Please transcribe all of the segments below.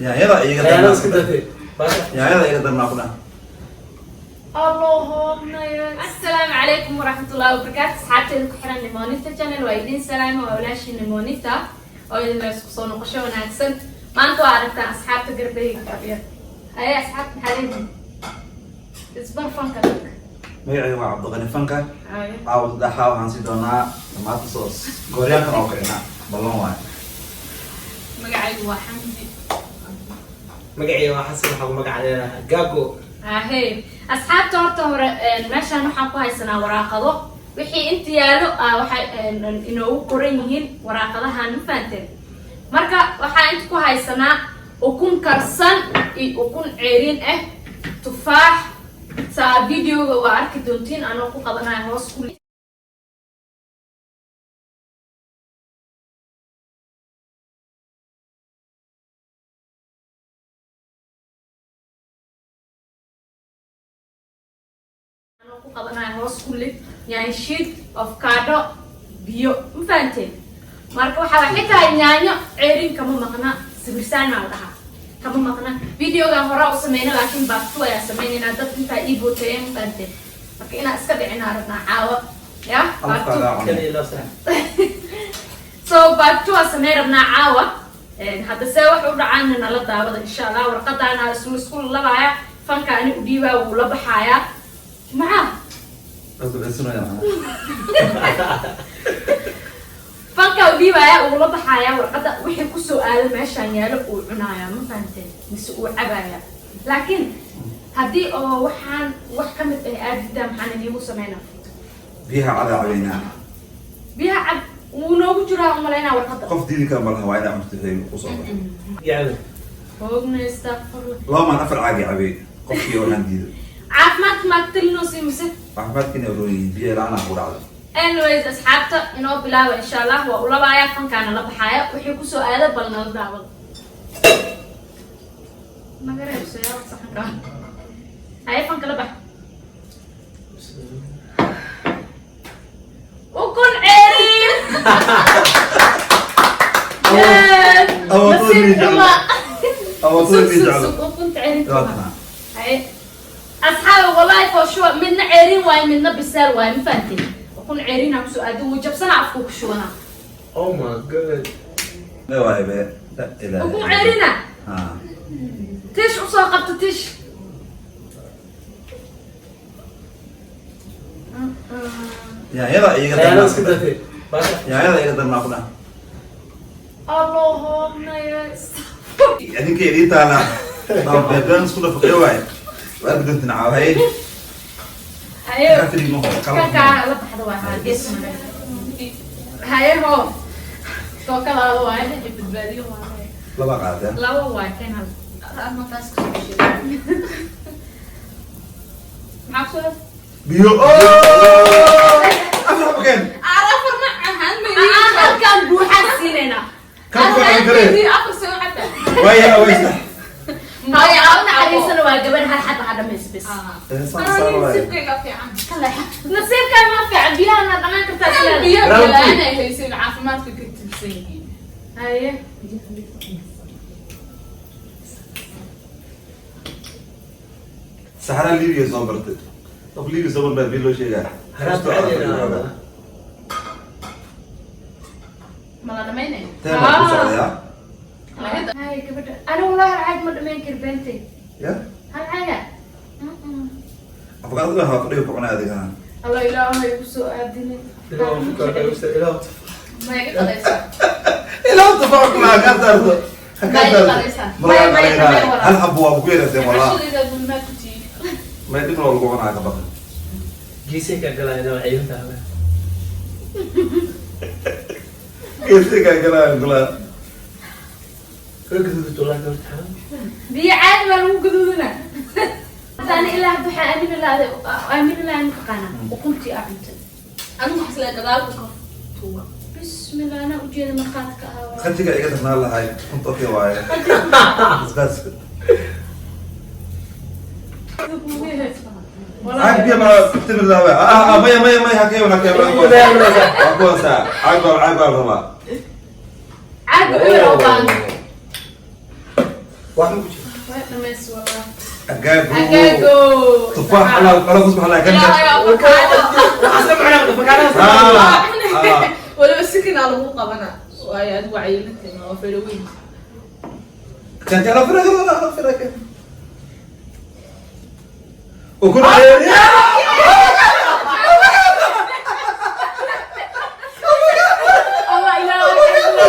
Yaanyada iga Khiyaanada darnaa. Iska dartay. Baasha. Yaanyada iga darnaa ku dhah. Asalaamu calaykum waraxmatullahi wabarakaatu. Asxaabteeda ku xiran Nimonita Channel, waa idin salaama. Waa walaashii Nimonita oo idin la isku soo noqosho wanaagsan. Maanta waa aragtaan asxaabta garbeyga fadhiya. Haye asxaabta, maxaa leedihin? Isbar fanka dadka. Magacayga waa Cabdiqani Fanka. Haye. Caawa saddexaa waxaan sii doonaa tomato sauce. Gooryaankan oo kicina ballan waaye. Magacaygu waa Xamdi. Magacayga waa Xasan, waxaa ku magac leedahay Gago. Haye asxaabta, horta hore meeshaan waxaan ku haysanaa waraaqado. Wixii inta yaalo waxay inoogu qoran yihiin waraaqadahan, ma fahanteen? Marka waxaa inta ku haysanaa ukun karsan iyo ukun ceeriin ah, tufaax. Saa videoga waa arki doontiin anoo ku qabanaya hoos ku. Anoo ku qabanaya hoos kulli yaanyo shiid, avocado, biyo, ma fahanteen? Marka waxaa waay xitaa yaanyo ceerin kama maqna, sibirsaan maa la dhahaa, kama maqna. Videogan horaa u sameyna, laakiin part 2 ayaa sameynayna. Dad intaa ii booteeyeen, ma fahanteen? Marka inaa iska dhicinaa rabnaa caawa ya part 2. Afkaagaa cunay. Kaliya loo sax. So part 2 aa samey rabnaa caawa. Hadda see wax u dhacaana nala daawada, insha Allah. Warqadaana isku labaaya, fanka ani u dhiibaa, wuu la baxayaa. Maxaa? Waa duceysanaya macnaha. Fanka u dhiibaya, uu la baxayaa warqadda. Wixii kusoo aado meeshaan yaalo uu cunayaa, ma fahanteen? Mise uu cabayaa? Laakiin haddii oo waxaan wax ka mid ah aadidaa, maxaan iniigu sameynaa? Biyaha cadaa cabeynaa. Biyaha cad wuu noogu jiraa umalaynaa warqadda. Qof diidi kara malaha, waa inaa cunto wixii kusoo baxo. Yacni. Hoogna, astaqfirullah. Laba maan afar caagi cabey qofkii waxaan diido. Caafimaadka maad talinoosi mise? Caafimaadkiina rooyihiin, biyo la-aan ku dhacdo. Anyways asxaabta, inoo bilaaba insha Allah. Waa u labaaya, fankaana la baxaaya. Wixii kusoo aada bal nala daawada. Naga reebso yaa saxanka. Haye, fanka la bax. Ukun ceeriin. Yes. Awood nasiib mii jeclo. xuma. Awood sug mii sug jeclo. Sug, ukunta ceeriinta. Dabaatana. Haye asxaabi, wallahi for sure midna ceeriin waayo, midna bisaal waayo, ma fahanteen? Ukun ceeriinaa kusoo aada, wuu jabsanaa, afkuu ku shubanaa. Oh my God. La waaye be. La ilaaha. Ukun ceeriina. Ha. Tish usoo qabto, tish. Yaanyada iga Khiyaanada darnaa. Iska dartay. Baasha. Yaanyada iga darnaa ku dhah. Allahumma. Idinka idiin taala. Baa isku dhafaqyo waaye. Waa arki doontiin caawa. Haye. Haye. Kaa fadhi ma hor, kala. Kankaa la baxda waa haa gees. Haye, hoo tookadaada waaye. Badbaadiyo waaye. Laba qaadeen. Laba waay, keen hal. Ama taas kasoo sheegay. Maxaa kusoo aad? Biyo. Afar xabo keen. Afar ma ahan. Halkaan buuxaan siinaynaa. Kan ku cuni karee. Afar soo cabta. Waaya aweysta. Hooyo aa u naxariisana, waa gabadh hal xaba ha dhamayso bes. Saan saan waaye. Nasiibkayga fiican. Nasiibkaa ma fiican, biyahana dhamaan kartaa sidaada. Biyo Round two. galaan ay haysay, caafimaadka ka tirsan yihiin. Haye. Saxara Libiya soo bartay. Qof Libiya soo bartay biyo loo sheegaa. Haraad caadi. Ma la dhamaynayo? Teema ku socdayaa. Haye gabadha, ani wallahi hal caag ma dhamayn kari, beentay. Ya? Hal caaga. Afkaarta waxaa fadhiga ku cunay adiga. Alla ilaahay ku soo aadinin. Ilaahu. Ma iga qalaysaa? Ilaa tufaax ku lahaa kaa saarto. Ha kaa Ma iga saarto. qalaysaa? Ma lagaa May- may- qalaynayo. may- Hal xabo waa ku yarayseen walaa. Cashadayda gulmaad ku tihiin. May dhib loo lagu cunaa ka baqan. Geesay ka galayna waa ciidanka. Geesay kaa galaayo kulaa. Way gaduudato wallahi gabadha. Biyo caadi baa lagu gaduudana. Ani ilaa hadda waxaa aamini lahaa, aamini lahaa, mataqaanaa, ukuntii aa cuntay. Adigu waxaa isleedahay gadaalku ka tuuga. Bismillah, anaa ujeeda markhaati ka ah. Khanjiga iga darnaan lahay kunta okay waaye. Basbaaska. Caag biyo ma timir laawe. Ah ah, maya maya maya, hakee hakee. Waa kuwaasa. Caag baa la rabaa. Caaga eber oo baan. Wax ma ku jiro. Waa dhamays wallah. Agaago. Agaago. Tufaax ala ala kusbax ala kan. Ilaahay avocado. Waxaas la macnaa afakaadhaas. Ah. Waliba sikinaa lagu qabanaa. Waayo adigu cayilinteena waa faylo weyn. Kan kan afra kan afra kan. Ukun ayo. Allah ilaahay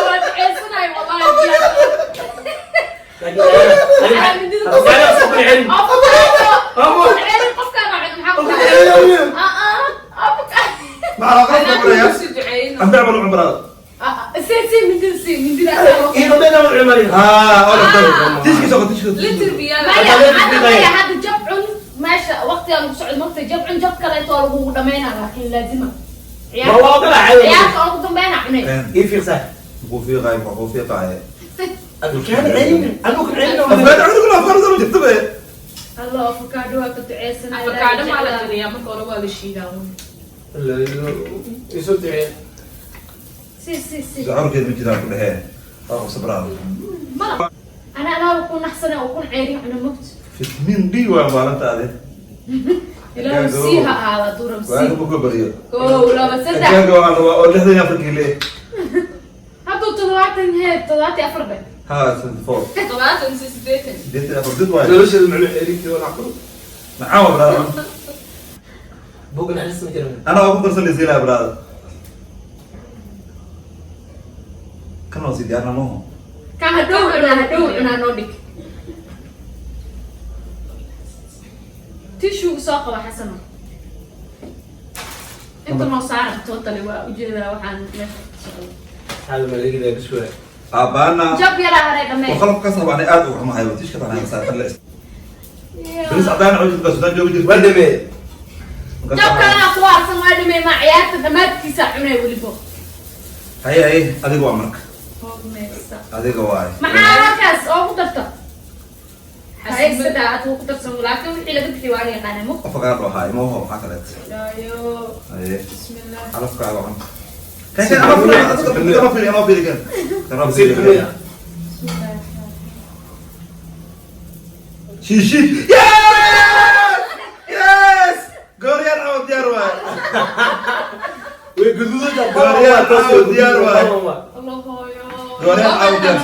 waa duceysanay wallahi. Afakaadhaas ku celin. Avocado. Celin qofkaan waa cid maxaa ku tahay? Avocado. مع الأقل Anaa عمرها kugu sii duceeyno. عم بيعملوا عمرها. Sii sii mindida sii mindida. Iyo dayna wal cumariin. ها ولا تشكي سوق تشكي. Litir biyaa la Maya hadda maya hadda jab cun meesha waqtiga lagu socdo marka jab cun jab kaleeto waa lagugu dhamaynaa laakiin laazima. Ma waa ogolaa caadi. Ciyaarta ugu dambeynaa cunay. Ii fiiqsaa. وفي غايب وفي غايب. Afakaadho celin. Adigu ku celin. أفكار عندك ولا أفكار زي ما تكتبها. Allah avocado waa ka duceysanay. Avocado maa la kariyaa marka hore waa la shiidaa uun. Isu ducee. Sii sii sii. شعور كده من كده كلها. اه صبرا. Malab. Ana anaa ku naxsanay oo kun ceerin cuna mugti. فيتامين دي ولا مالنت هذه. Ilaahu sii ha ahaada duuram sii. وأنا بكون بريء. Kow laba saddex. أجاجو أنا أقول لحد ياخذ كيلو. Hadduu toddobaatan hee toddobaatan iyo afar bay. ها 74. Toddobaatan mise siddeetan. ديت أخذ ضد واحد. Nolosheedu macnuu celintii walax ku. نعم برادر. Buug naxariis ma jirin. أنا أقول درس اللي زيلا برادر. كانوا سيدي أنا مو. Kan hadhow cunaa hadhow cunaa noo dhig. Tishuuga soo qaba Xasano. Inta noo saaran totally waa ujeedaa waxaan meesha ka socdo. Hada ma laga gidaa biswaa. أبانا. Jab yaraa haray dhamee. وخلف كسب أنا قاعد وحما هاي وتيش كده أنا مسافر لس. بس أعطانا عوجة السودان جو Waa dhamee. Jab kalena ku harsan waa dhamee ma ciyaarta dhammaadkiisa cunay welibo. هاي هاي أديك وعمرك Hoogmeysa. أديك واي. Maxaa halkaas oo ku darta? Hay saddex aad ku darsan laakiin wixii laga bixi waa la yaqaanaa mug. أفكار هاي ما هو حكلت. Ilaahayow. هاي Bismillah. على أفكار وعم. كان كان أنا في أنا في أنا في كان. أنا Sii في xumaya. Bismillah. شي شي. يس يس. غوريان أو ديار واي. Way guduudada. Gooryaal caawa diyaar waay. Allah hooyo. Gooryaal caawa diyaar.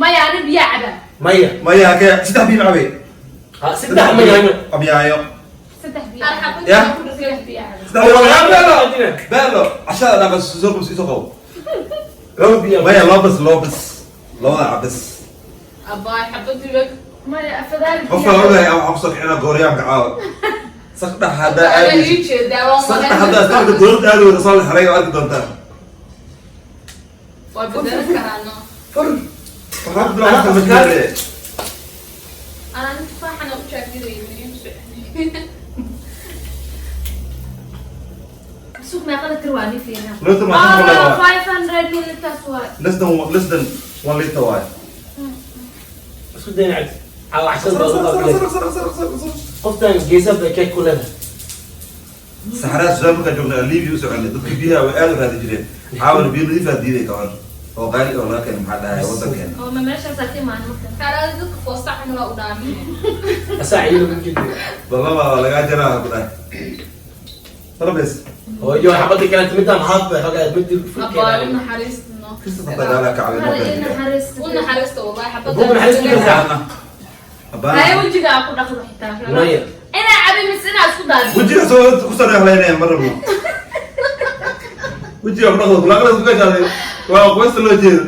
Maya ani biyaa cabaa. Maya. ما يا كي سيدح بين عبي. Ha saddex mayaanyo. أبيعيو. Saddex biyaa cabaa. Ya. Saddex biyaa cabaa. سيدح بيلو بيلو عشان أنا بس زوج بس يسوقوا. Laba biyo. ما يا لابس لابس لو عبس. Abaay xabadii bag. Maya afadaal qofka biyaa. ogahay ama waxaan kusoo kicina gooryaanka caawa saqdhax haddaa Anaa aadaysid ii jeedaa waan saqdhax haddaa istaanka dowladda aadi weyda soo la xiray oo arki doontaa Waa bedelan karaano. waxaa ku dila qofka majinaade Anaa nin tufaaxana u jaagidayay igu socday. Suuq meeqa litir waa ni fiirina. Litir waa shan boqol Oh, waa. 500 milliliters waay. less than less than one liter waay Isku dayna cad. Caawa cashada baa ugu qabilay. Qoftan geesaha bay keeg ku leedahay. saxaraa sudaan markaan joognay liibiya u soconay dadka biyaha way aad u raadi jireen caawana biyo nadiif aa diiday kawan oo qaali oo laga keenay maxaa dhahay wadankeena Oo ma meeshaasaa ka imaan marka. Kaalaada dadka foosta camal aa u dhaamin. Asaa ciidan ku jirta. balama waa lagaa jaraa ku dhahay tarabeys Hooyo xabadii kale timidaan maxaad bay xogaa mid Abaay u naxariistno. kista dagaalaa ka cabay Hada ii mobilka naxariista. U naxariisto wallahi xabadda. Buug naxariis ku jirtaa. abana Haya wejiga aa ku dhaqdo xitaa. Maya. Inaa cabi mise inaa isku daadiyo. wejiga soo ku soo reexlaynaya mar rabno wejiga ku dhaqdo kulaaqada ku gashaaday waa qoysta loo jeedo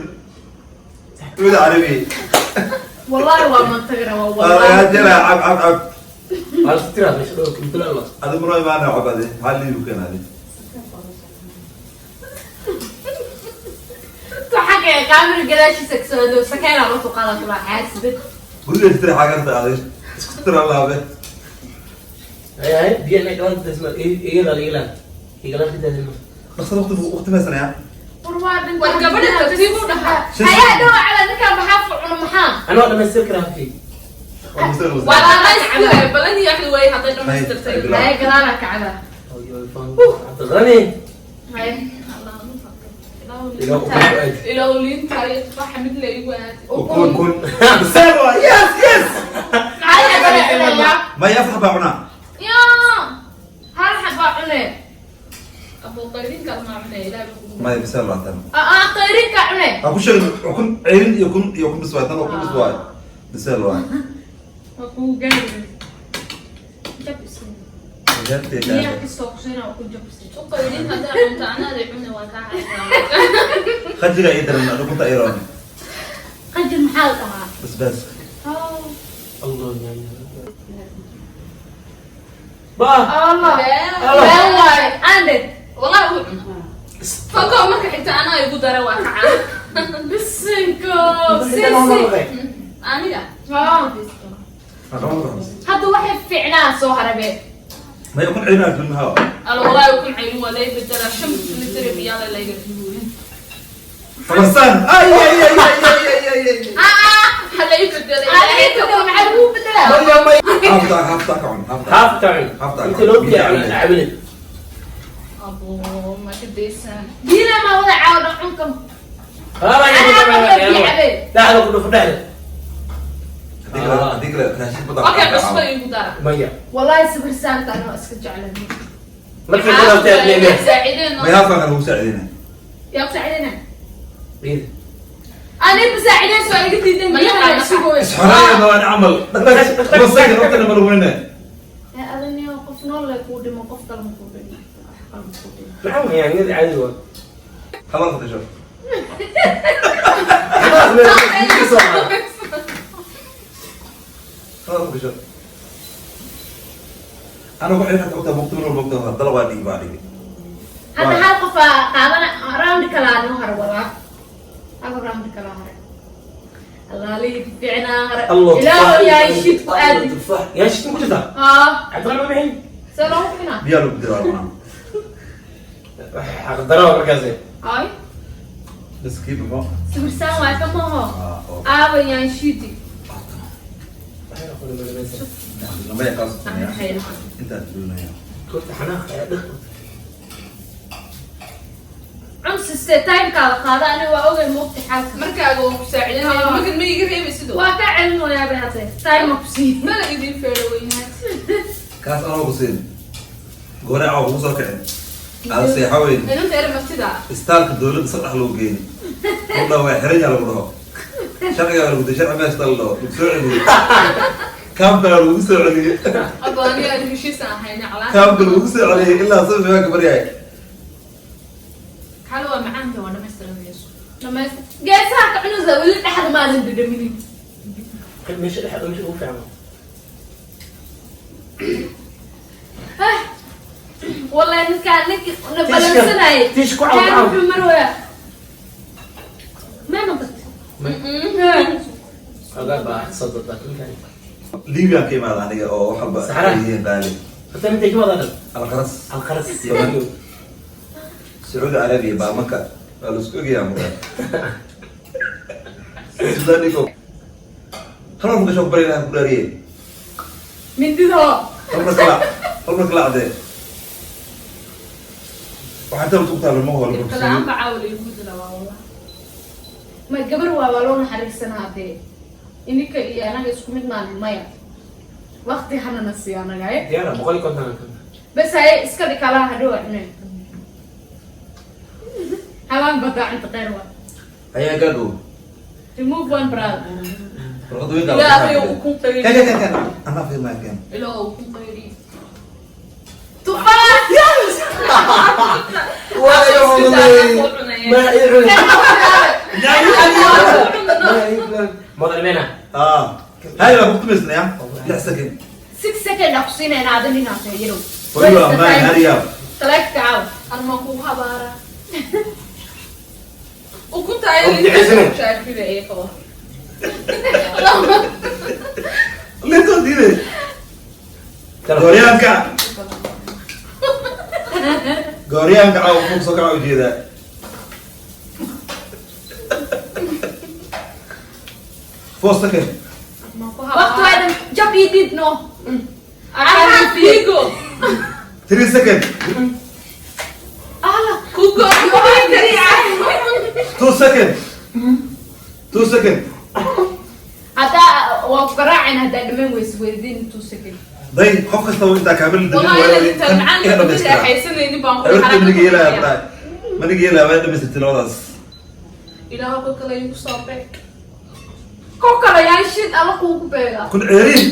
wada carabi Wallahi waa mantagra waa waa lagaa wallahi. jaraa cab cab cab Waa la tiraa meesha dhowr inta la adi maro imaana cabade maxaa liibu keenaade Tu xagga kaamira gadaashiisa ka soo adow sakeena loo tuqaada kula xaasidad. guriga tira xagarta adi isku tira laabe Hay hay biyo inay galan dadma igala igala igala dadma. dhaqsada waqti waqti ma sanaya War waa dhinta. War gabadha tartiib u dhahaa. Hayaa dhow caba ninkaan maxaa fucuno maxaa? Ana waa dhamaystir karaa halkii. waa mustaqbal Waa dhamaystiraya balan iyo axdi way hadday dhamaystirtay. Haya gadaalaa ka cabaa. Hooyo faan. Cabdiqani. Haya. Allah nu fakir. Ilaa liinta iyo tufaaxa mid la igu aad. Ukun. Ukun. Biseel waay. Yes, yes. Hal xabaa cunaya. Maya, afar xabaa cunaa. Yaa, hal xabaa cune. Abu qayrinka ma cunay, ilaahay buu kugu. Maya, biseel waa tan. Aa, qayrinka cune. Ha ku sheegin ukun ceyrin iyo ukun iyo ukun bis waay. Tan ukun bis waay. Biseel waay. Waa kugu gaari. Jab isin. Biyaha kastoo kusiina ku jab isin. U qayrin haddaa cunto, anaada cune, waa kaa haysaa. Khajiga ii daran, ukunta ii roon. Qajir maxaa la dhahaa? Basbaas. Allah ba. Allah. Allah. Been waaye ande. Wallahi wuu cunaa. Fanko marka xigta anaa igu dara, waa kacaa. Bisinko sisi. Aniga. Hadda waxay fiicnaa soo harabee. Maya, ukun ceyrin aad dunmaha. Ala wallahi ukun cayrin waa lay bedela, 5 litr biyaa la layga. Falastaan. Ay ay ay ay ay ay ay. Ha lay bedelay. Adiga maxaa lagu bedelaa? Maya, maya. Hafta hafta ka cun. Hafta. Haaf tacin. Haaf tacin. Inta loo biyaa cabinay. Abo ma ka daysan. Biila ma wada caawda cunka. Dhexda ku dhufo, dhexda. Haddii kale raashin badan. Okay, cusbo igu dara. Maya. Wallahi sabir saanta anoo iska jeclan. Markii ku dhaftay. Saacideen. Maya, hafka kan lagu saacideyna. Yaa ku saacideyna? Biir. Ani basaacideen soo iga diidan biyaha la isugu. Isxoreeya ma camal. Masayga waqtina ma lagu weyne. Yaa adaniyo, qof nool leh kuu dhimo, qof kale ma kuu dhimo, wax kale ma kuu dhimo. Maxaa weeyaan, yad caadi waa. Hadal fadhiisho. Khalaas, meel soo haray. Hadal fadhiisho. Ana waxay xataa ogtaa mugti mar walba ogtaa dala waa dhigi baa dhigi. Hadda hal qof aa qaadana, round kalaa noo hare, walaa hal round kalaa hare. Allaalihii fiicnaa hare. Allah. Ilaahu yaa shid ku aadi. Yaa shid ku jirta. Haa. Cabdiraxmaan ma bixin. See loogu bixinaa? Biyaa lagu diraa macna. Xaq daro markaas. Ay. Bas kiib ma. Sabirsaan waay ka maho. Ah, oo. Aaba yaan shidi. Lama yaqaan. Intaad doonaya. Korta xanaaq ayaa dhaq. Cumsiste timekaada qaada, aniga waa ogay moogta xaalka. Markaaga waa ku saacideynaya, markan ma iga reebi sidoo. Waa kaa celin bay hadee time ma ku siin. Mana idin feero weynaad. Kaas anoo ku siin. Goore caawa kugu soo kicin. Aada seexa weyn. Inanta ere martida. Istaalka dowladda saddex loo geeyay. Lagu dhaho waa xiran yahay lagu dhaho. Sharciga lagu day, sharci meesha la dhaho. Lagu soo celiyey. Kaamka lagu soo celiyey. Abo aniga aan heshiis aan ahayna calaa. Kaamka lagu soo celiyey ilaa soo waa gabar yahay. Xal waa macaanka, waa dhamaystiranayso. Dhamayst geesaha ka cunusa, weli dhexda maadan dhadhaminin. Meesha dhexda, meesha ugu fiican. Wallahi ninkaan ninkii na balansanayay. Tiish ku caw, Kaan caw. wuxuu marwayaa ma noqot. Xogaa baa soo dadbaa ninkan. Liibiyaan ka imaada aniga oo wax walba Saxara. ay yihiin qaali. Horta intay ka wada dhan. Alqaras. Alqaras. Yaman. Sacuudi Carabiya baa Maka. Waa la isku ogyahay mudan. Suudaan niko. Hal mar gasho bari ilaah ku dhaariyey. Mindidoo. Hal mar kala. Hal mar kala cadee. Waxaa inta lagu taalo ma holo. Irka la'aan baa caawa la igu dila waa wallah. Ma gabar waa loo naxariisanaa dee, ininka iyo anaga isku mid maalin maya, waqti hanana siiyo anaga eh. Diyaara 150. Bas haye, iska dhig kalaha hadhow cuneen habaan badaa cunta khayr waa. Ayaa gaago. Remove one, brother. Warqad weyn. Ilaahay ukun Kan qayri. kan kan kan. Anaa fiirnaa kan. Ilaahay ukun qayri. Tufaax. Waa iga cunay. Ma iga cunay. Ma dhammeena. Ah. Hay waa ku tumaysnaa. 6 second. 6 second aa ku siinayna adan inaad yarow. Wayba man, hurry up. Taleefka caaw. Arma ku habaara. Ukunta Oh, ayaa jecesana. shaakida ee qaba. Linta diiday. Gooryaanka. Gooryaanka caawa ku soo kaca ujeedaa. 4 second. Arma ku Waqti habaara. waa dhan jab ii dhiib no. Arma figo. 3 second. Ala. Kugo. 2 second, 2 second. Haddaa waa ku garaacayna haddaa dhammayn weyso within 2 second. Day, qof kasta intaa kaamil. Wallahi inta macaan iga dhamaystira. raaxaysanaynin baan ku. Abarta maniga yeelaya tahay, maniga yeelaya waa dhamaystirtay labadaas. Ilaahu ka kale igu soo beeg. Ko kale yaan shid alla kuugu beegaa. Kun ceeriin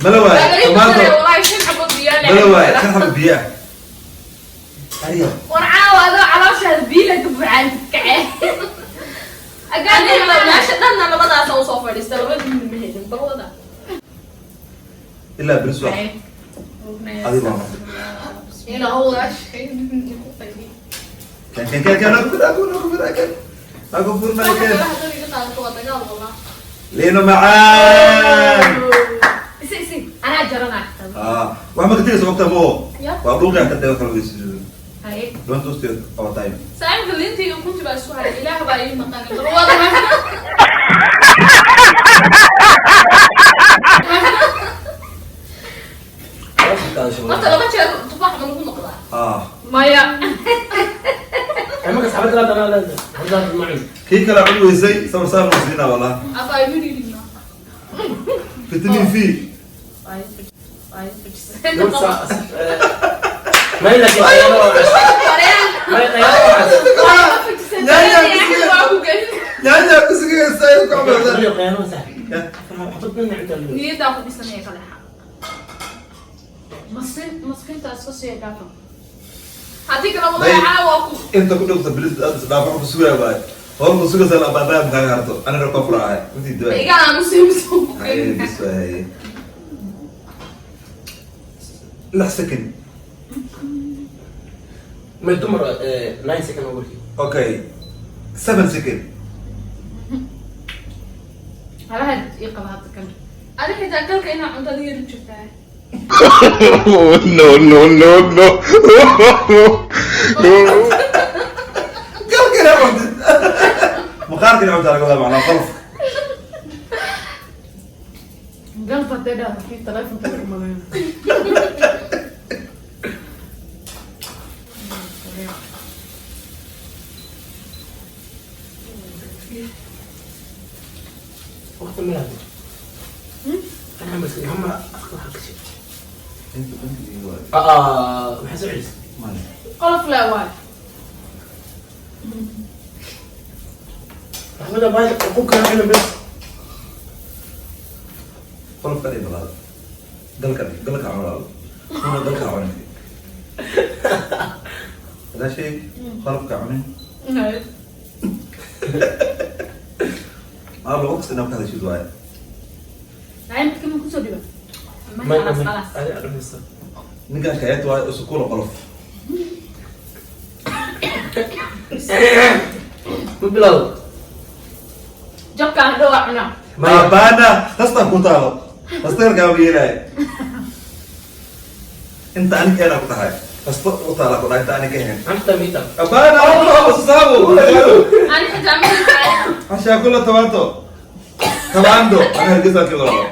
mala waaye tomato. Wallahi shan xabad biyaa. Mala waaye shan xabo biyo ah. Ariya. War caawa adoo calooshaada biila ka buuxaan kacee. Aniga meesha dhanna labadaas usoo fadhiista, labadii ma helin balwada. Ilaa beris wax adiga waa martay. Ilaahu. Kan kan kan kan, aku aku aku aku aku furna kan. Liino macaan. Isi isi, anaa jaranaa xitaa. Ah, wax ma ka tegaysa waqti mo. Ya. Waa dhuuqi ka tago kala weysi. Haye. Don't waste your our time. Saaxiibka liintiga kunti baa isu haray, ilaah baa ii maqan balwada. Horta laba jeer tufaax ma lagu noqdaa? Ah. Maya. Marka saxaabada laad anaa leedahay haddaad macin. Kii kala cuni weysay sawir saar noo siinaa wallah. Afa igu dhiibina. Vitamin V. ما لك Waa ku gelin. Yaanya ku sigaysa ku camal. Niyaddaa ku dhisanaya kalexa. Masin maskiinta iska sii dhaafa. Haddii kale wallahi caawa ku. Inta ku dhowta bilis aad is dhaafa ku sugaya baay. Hor ku sugaysa la baabaa ma harto. Ana ko furahay. Intii duway. Iga aamusay musu. Ay bis waay. 6 second. ما dumar 9 second over. Okay. 7 second. Halaha ii qaba hadda kan. Adi xitaa galka inaa cunto adiga yar jirtaa. No, no, no, no. Galka ina cuntid. Maqaarka ina cuntaa laga wadaa macnaa qolofka. Galfa hadday dhahdo kii taleefonka u maleyna. وقت ما لعبت انا بس هم اخذ حق شيء. Inta bangiga waay. اه maxay soo celisay? Male. Qolof laa waay. axmed baa ku kala xilin bas. Qolofka dhig walaal. Galka dhig, galka cun walaal. Una galka cunin. Hada shay qolofka cunin. Maa lagu qasay inaad ka hadashid waaye. Haye, midka ma kusoo dhiba? ما Khalaas khalaas. انا dhamaystaa. Ninkan kayat waaye usukula qolof. Ma bilaw. Jabkaan dhowaa cunaa. Baabana tastan ku taalo. Tastan kaa yeelay. Inta ani keena ku tahay. Tasto u taala ku dhahay inta ani keen. anta mita. Abana Allah saabo. Ani xitaa ma helin. Hasha kula tabanto. Tabando, ana hargeysa ka walaalo.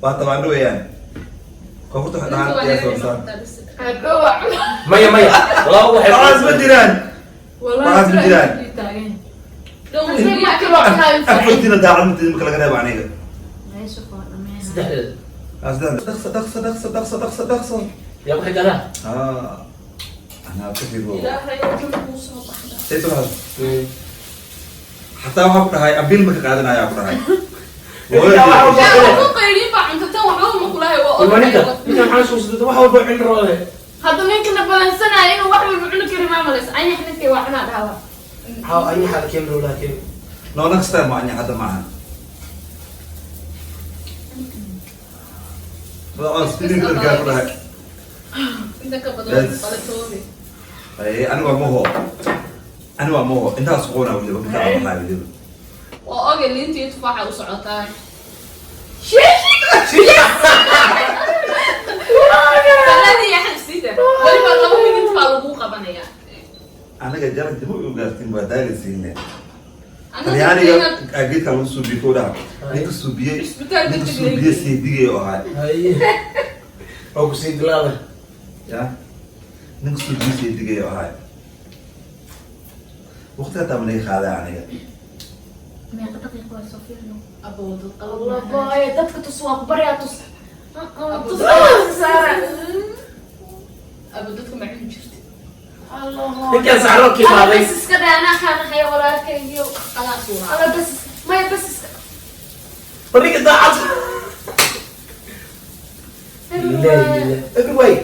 Waa tabando weeyaan. Koonfurta waxay dhahaan yaa soo saar. Hadhowaa cunaa. Maya maya walaa waxay Waxaas ma jiraan. Waxaas ma jiraan. Afartiina daacad ma tidin marka laga reebo aniga. Meesha koo dhammeynaa. Saddexdeed. Dhaqso dhaqso dhaqso dhaqso dhaqso dhaqso. Yaa ku xiganaa. Ah. Anaa ka figo. Ilaahay wuxuu kuu soo baxdaa. Inta waxaas xataa waxaa ku dhahay abiil ma ka qaadanaya ku dhahay. Yaa ku qayliin baa cunto tan waxba ma kulahay waa Imaninta oday. ninkan maxaa soo sidata wax walba cin roode. Hadda ninkana balansanaya inuu wax walba cuni kari maa malaysa. Anyax ninkay waa cunaa dhahawa. Ha ay xal keen roolaa keen. No, next time waa hadda maaha. Waa sidii dadka ku dhahay. Inta ka badan qalatoobi. Ay, anigu waa moho. Anigu waa moho. Intaas qoona weliba ka baxay weliba. Waa ogay liintii tufaaxa u socotaa. Taladii yaa xabsida. Weliba 2 minut baa lagu qabanayaa. Anaga jaranti ma u gaartin waa daalisiine. Anaga Talyaaniga inaad geedka lagu suubiyey koo dhaha. Ninka suubiyey, Isbitaalka ninka degdeg. suubiyey seedigay oo ahay. Haye oo ku sii dilaada. Ya. Ninka suubiyey seedigay oo ahay. Waqti hataa ma laga qaadaa aniga. Meeqa daqiiqo waa soo fiirno? Abo dad qalad. Allah booy, dadka tus, waa ku baryaa, tus. Abo tus dadka- saara. Abo dadka ma cuni jirtid. Allah. Ninkaan saxro ka imaaday. Bas iska daa, anaa kaa naxaya walaalkaygiyo. Adaa suuraa. Alla bas maya, bas iska. War ninka daacad. Billahi billah. Everywhere.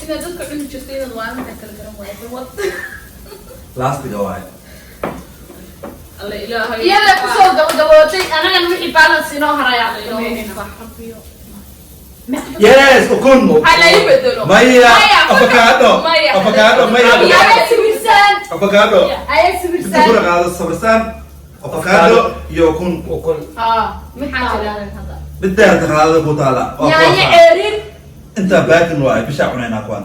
Inaad dadka cuni jirtay inaad waalinta kala garan waayo. Wad. Laastiga waaye. Alla ilaahay. Iyada kusoo gabagabootay, anagana wixii balance inoo haraya. Alla ilaahay rabbiyo. Yes, ukun. Ha la ii bedelo. Maya, Maya, avocado. Maya. Avocado, maya. Aya siwirsaan. Avocado. Aya Inta siwirsaan. kula qaado sabirsaan, avocado iyo ukun. Ukun. Ah, Maxaa jiraan hadda? Midda harta qaadada ku taala. Waa yaanyo kuwaas. ceerin. Intaa baakin waaye, bishaa cunaynaa kuwan.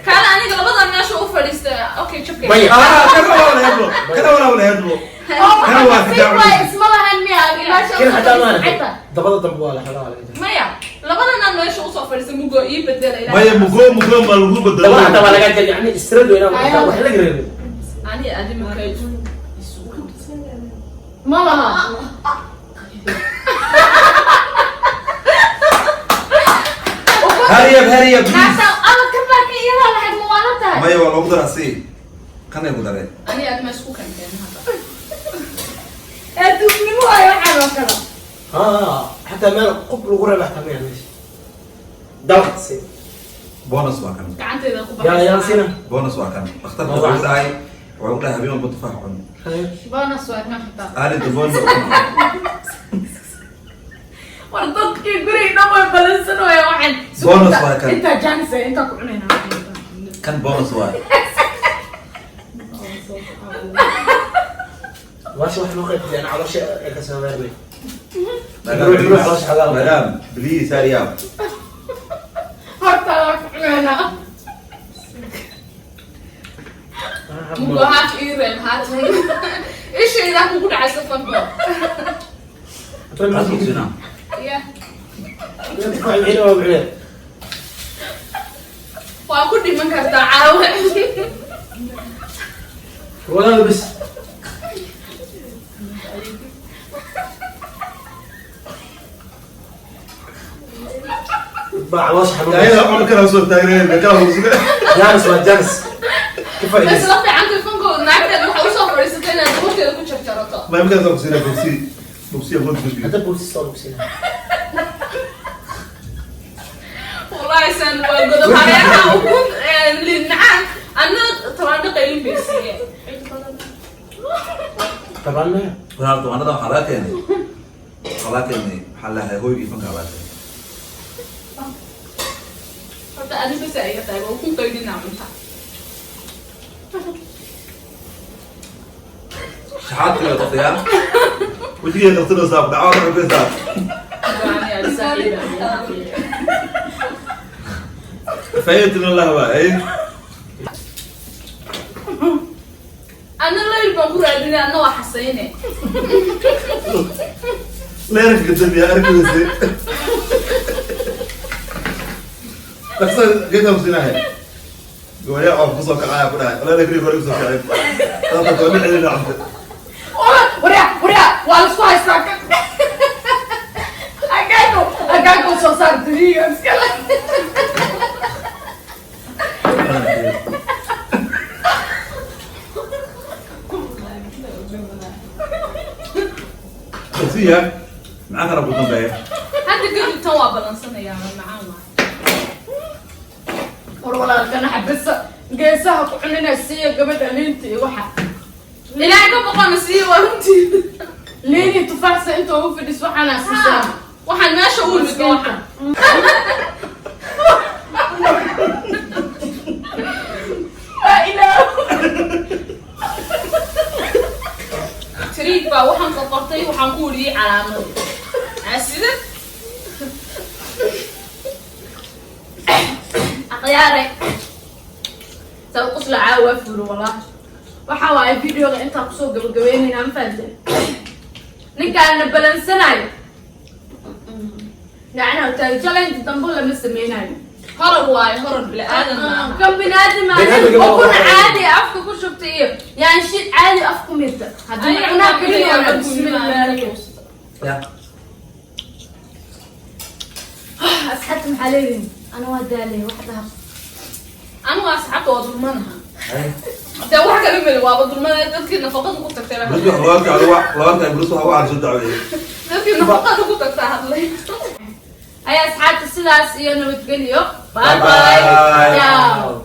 Kaala aniga labadan meesha u fadhiista. Okay, jabkay. Maya. Ah, kana waa la hedlo. Kana waa la hedlo. Oo Kana waa maxaa ka sii waay daaculaysa. isma lahan miya meesha? Kii xataa ma xataa. Dabada dambe waa la xagaa laga jaray. Maya, labadan aan meesha usoo fadhiista mugo ii bedela ilaahay. Maya, mugo mugo ma lagu bedelo. Dabada xataa waa laga jaray, yani istrad weynaa markaa wax laga reebay. Ani adi ma kay. Ma laha. Hurry up, hurry up, please. Naagta ama ka baaki iyadaa lahayd, ma waalan tahay? Maya, waa loogu daraa si. Kanay ku dareen. Ani adi ma isku keenteen hadda. Ee duugnimo waayo waxaan oo kale. Ah, xataa meel qub lagu reebay xataa ma yahay meesha. Dabaq si. Bonus waa kan. Gacantayda ku Yaa yaa sina. Bonus waa kan. Dhakhtarka wuxuu dhahay, wuxuu dhahay habeen walba tufaax cun. Bonus waa ma xitaa. Aalida bonus. War dadkii guriga dhan way balansanooya waxaan. Bonus waa kan. Intaa jaanis ay intaa ku cunaynaa. Kan bonus waaye. Waasha wax loo qaybtay ana caloosha ay ka soo weernay. Madam, Ruux, ruux, please. caloosha xalaal. Madam, please hurry up. Horta waa ku cunaynaa. Mugo haat ii reeb haat. Ishayda kugu dhacaysa fanko. Taas ku sinaa. Yeah. Tufaax maxay waa macnaa. Waa ku dhiman kartaa caawa. Walaal bas. Baa caloosha xanuun. Ayada cun kana soo taagneen, kana soo sugaa. Jaanis waa jaanis. Ka Bas faa'iidayso. la fiican telefoonka naagteeda waxaa usoo fadhiisatay inaad horteeda ku jarjarato. Ma imka soo kusinaa bogsi. Bogsi awood ku Hadda booliis soo bogsiina. Wallahi san waa godob hareeraha ukun liin macaan anna tobaandho qaylin bay siiyeen. Taban ma. Walaal, tobanada waxaa laga keenay. Waxaa laga keenay, waxaa la lahaa hooygii fanka laga keenay. Horta adi bas ay iga tahay waa ukun qaylinaa cunta. Shaxaadka iyo qofyaal. Wejigeeda qabsanaysaa, dhacaw ka xogaysaa. Go'aan yaa saaxiib. Faa'iidatuna Allah waa, ay. Anna layl baan ku raadinay, anna waa xasayne. Leerka dambiya arkaysa. Dhaqso geedka musinahay. Gooya oo ku soo kacaya ku dhahay. Walaal kri hore ku soo kacay. Taata gooni xilin cunta. Waryaa, waryaa, waa la isku haystaa kan. Agaago, agaago soo saar duniya iskale. Siya. Maxaa kana ku dambeeya? Hadda kadib tan waa balansanayaa macaan waa. War walaalkana xabisa geesaha ku cunina, siiya gabadha liinta iyo waxa. Ilaahay ka boqona siiye waa runtii. Liin iyo tufaaxsa inta ugu fadhis waxaana siisaa. Waxaan meesha u imid waxaan. Waa ilaah. Tariig baa waxaan qorqortay, waxaan ku wariyey calaamad. Sida Akhyaaray, saw qusla caawa furo wallah. Waxa waaye videoga intaan kusoo gabagabeynayna, ma fahanteen? Ninkaana balansanayo gacnaha taag, challenge dambe lama sameynayo. Horor waayo, horor bini-aadan maaha. Kan biniaadam Biniaadamka ma ukun waa. Caadi afka ku shubta iyo yaanshiid caadi afku mirta haddii cunaa keliya. Bismillah. Ya. Asxaabta, maxaa leedihin? Ana waa daalay, wax dhaha. Anigu asxaabta waa dulmanaha. Dee wax kale meli, waaba dulmana dadkii nafaqada ku tagtay baa. Bris wax looga tahay, bris waxa u soo dacweeyay. Dadkii nafaqada ku tagtaa hadlay. Ay, asxaabta, sidaas iyo nabadgelyo. Bye. Bye. Bye, ciao.